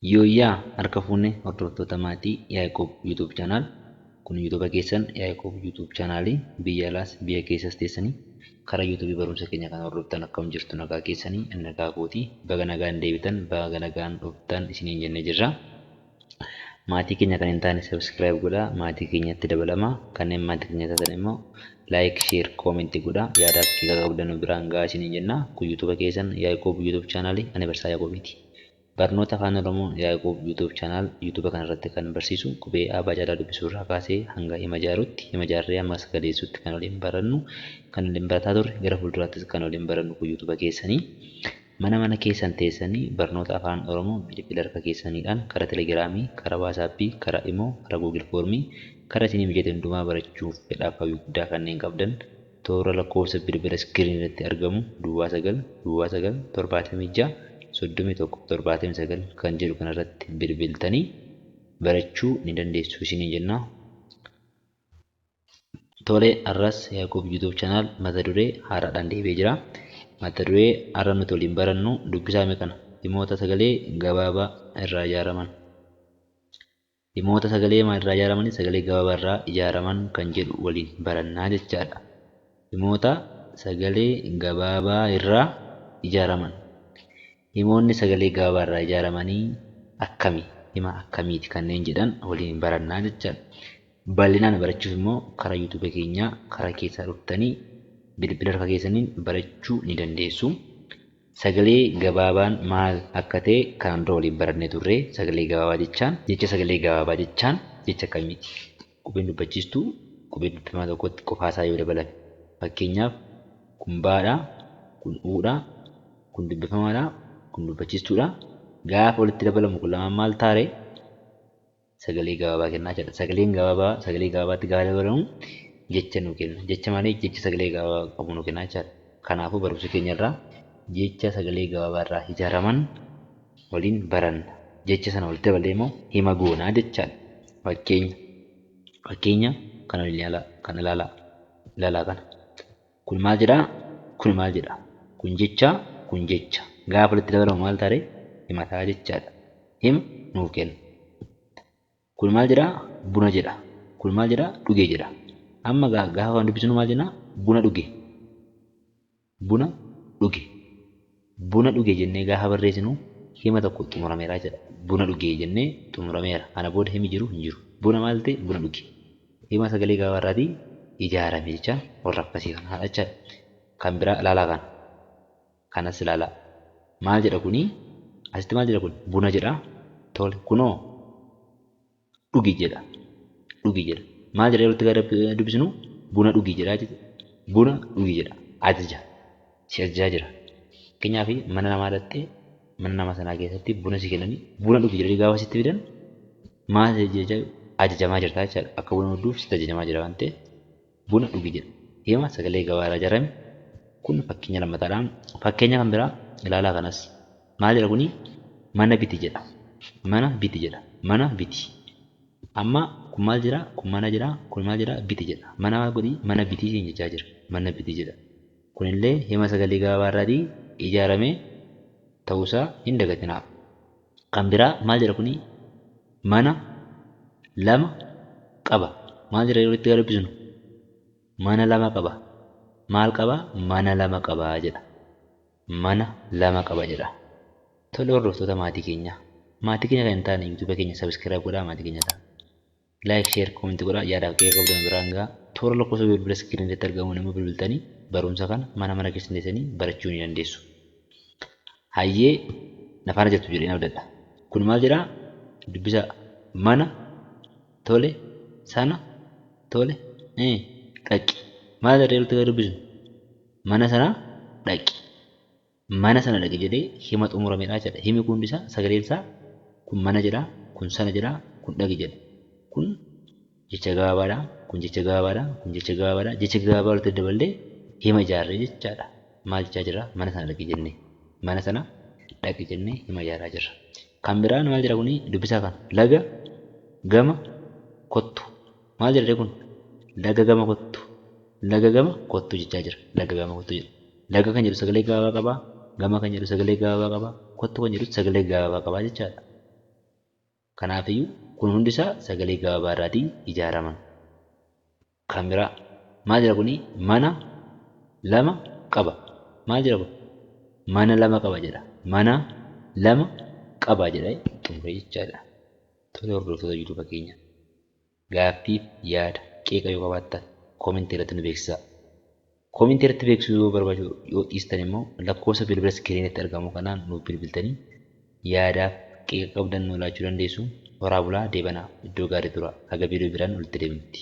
Yooyyaa harka fuunne hordoftoota maatii Yaaqoob YouTube channel. Kun YouTube keessan Yaaqoob YouTube channelii biyya alaas biyya keessas teessanii karaa YouTube barumsa keenya kan hordoftan akkam jirtu nagaa keessanii nagaa kooti baga nagaan deebitan baga nagaan dhuftan isiniin jennee jirra. Maatii keenya kan hin taane subscribe godhaa maatii keenyatti dabalamaa kanneen maatii keenya taatan immoo like share comment godhaa yaadaaf qiqa qabdan biraan gahaa isiniin jenna. Kun YouTube keessan Yaaqoob YouTube channelii ani Barsaa Yaaqoobiiti. Barnoota Afaan Oromoo Yaaqoob YouTube channel YouTube kanarratti kan barsiisu qubee A B C D dubbisuu irraa kaasee hanga hima ijaaruutti hima ijaarree hamma sagaleessuutti kan waliin barannu kan waliin barataa turre gara fuulduraattis kan waliin barannu kun YouTube keessanii mana mana keessan teessanii barnoota Afaan Oromoo bilbila harka keessaniidhaan karaa Telegiraamii, karaa Waasaappii, karaa Imo, karaa Google Foormii, karaa isinii mijate hundumaa barachuuf fedhaaf hawwii guddaa kanneen qabdan toora lakkoofsa bilbila iskiriinii irratti argamu duwwaa 9 duwwaa 9 76 31 79 kan jedhu kanarratti bilbiltanii barachuu ni dandeessu isiniin jenna. Tole har'as Yaaqoob YouTube channel mata duree haaraadhaan deebi'ee jira. Mata duree har'a nuti waliin barannu dubbisaa hime kana himoota sagalee gabaabaa irraa ijaaraman. Himoota sagalee maal irraa ijaaramanii? Sagalee gabaabaa irraa ijaaraman kan jedhu waliin barannaa jechaadha. Himoota sagalee gabaabaa irraa ijaaraman. Himoonni sagalee gabaabaa irraa ijaaramanii akkami? Hima akkamiiti kanneen jedhan waliin barannaa jechaadha. Bal'inaan barachuuf immoo karaa YouTube keenyaa karaa keessaa dhuftanii bilbila harka keessaniin barachuu ni dandeessu. Sagalee gabaabaan maal akka ta'e kanaan dura waliin barannee turre. Sagalee gabaabaa jechaan jecha sagalee gabaabaa jechaan jecha akkamiiti? Qubeen dubbachiistuu qubee dubbifamaa tokkotti qofaasaa yoo dabalame. Fakkeenyaaf kun baadha, kun uudha, kun dubbifamaadha, kun dubbachiistuudha. Gaafa walitti dabalamu kun lamaan maal taare? Sagalee gabaabaa kennaa jechuudha. Sagaleen gabaabaa sagalee gabaabaatti gaafa dabalamu jecha nuu kenna. Jecha malee jecha sagalee gabaabaa qabu nuu kenna jechaadha. Kanaafuu barumsa keenya irraa jecha sagalee gabaabaa irraa ijaaraman waliin baranna. Jecha sana walitti daballee immoo hima goonaa jechaadha. Fakkeenya fakkeenya kana waliin ilaalaa kana ilaalaa ilaalaa kana. Kun maal jedhaa? Kun maal jedha? Kun jecha kun jecha. Gaafa walitti dabalamu maal ta'a ree? Hima ta'a jechaadha. Hima nuuf kenna. Kun maal jedhaa? Buna jedha. Kun maal jedhaa? Dhuge jedha. Amma gaafa waan dubbisnu maal jenna? Buna dhuge. Buna dhuge. Buna dhuge jennee gaafa barreessinu hima tokko xumurameera jedha. Buna dhuge jennee xumurameera. Kana booda himi jiru hin jiru. Buna maal ta'e? Buna dhuge. Hima sagalee gabaabaa irraatii ijaarame jecha warra akkasii kana jechaadha. Kan biraa ilaalaa kana. Kanas ilaalaa. Maal jedha kuni? Asitti maal jedha kun? Buna jedha. Tole kunoo dhugi jedha. Dhugi jedha. Maal jedha yeroo itti gara dubbisnu? Buna dhugi jedha jechuudha. Buna dhugi jedha. Ajaja. Si ajajaa jira. Fakkeenyaaf mana namaa dhaqxee mana nama sanaa keessatti buna si kennanii buna dhugi jedhanii gaafa sitti fidan maal ajajamaa jirta jechaadha. Akka buna dhugduuf sitti ajajamaa jira waan ta'eef buna dhugi jedha. Hima sagalee gabaabaa irraa ijaarame kun fakkeenya lammataadha. Fakkeenya kan biraa ilaalaa kanas. Maal jedha kuni? Mana biti jedha. Mana biti jedha. Mana biti. Amma kun maal jedha? Kun mana jedha. Kun maal jedha? Biti jedha. Mana maal godhi? Mana bitii siin jechaa jira. Mana biti jedha. Kunillee hima sagalee gabaabaa irraatii ijaarame ta'uusaa hin dagatinaa. Kan biraa maal jedha kuni? Mana lama qaba. Maal jedha yeroo itti dubbisnu? Mana lama qaba. Maal qaba? Mana lama qaba jedha. Mana lama qaba jedha. Tole hordoftoota maatii keenyaa. Maatii keenya kan hin taane YouTube keenya subscribe godhaa maatii keenya ta'a. Like, share, comment godhaa yaadaaf qeeqa qabdan biraan gahaa. Toora lakkoofsa bilbila iskiriinii irratti argamuun immoo bilbiltanii barumsa kana mana mana keessan teessanii barachuu ni dandeessu. Hayyee na faana jirtu jedheen abdadha. Kun maal jedhaa? Dubbisa mana tole sana tole dhaqi. Maal jedha yeroo itti dubbisnu? Mana sana dhaqi. Mana sana dhaqi jedhee hima xumuramedha jedha. Himi kun hundi isaa sagaleen isaa kun mana jedha, kun sana jedha, kun dhaqi jedha. Kun jecha gabaabaadha, kun jecha gabaabaadha, kun jecha gabaabaadha. Jecha gabaabaa walitti daballee hima ijaarree jechaadha. Maal jechaa jirra? Mana sana dhaqi jennee. Mana sana dhaqi jennee hima ijaaraa jirra. Kan biraan maal jedha kuni dubbisaa kana. Laga gama kottu. Maal jedha kun? Laga gama kottu. Laga gama kottu jechaa jira. Laga gama kottu jedha. Laga kan jedhu sagalee gabaabaa qaba. Gama kan jedhu sagalee gabaabaa qaba. Kottu kan jedhu sagalee gabaabaa qaba jechaadha. Kanaafiyyuu kun hundisaa sagalee gabaabaa irraatii ijaaraman. Kan biraa maal jedha kuni? Mana lama qaba. Maal jedha kun? Mana lama qaba jedha. Mana lama qaba jedhee xumuree jechaadha. Tole hordoftoota YouTube keenya. Gaaffiif yaada qeeqa yoo qabaattan koomentii irratti nu beeksisaa. Koomentii irratti beeksisuu yoo barbaadu yoo dhiistan immoo lakkoofsa bilbila iskiriinitti argamu kanaan nuuf bilbiltanii yaadaaf qeeqa qabdan nu laachuu dandeessu. Horaa bulaa deebanaa iddoo gaarii tura. Haga viidiyoo biraan walitti deebinutti.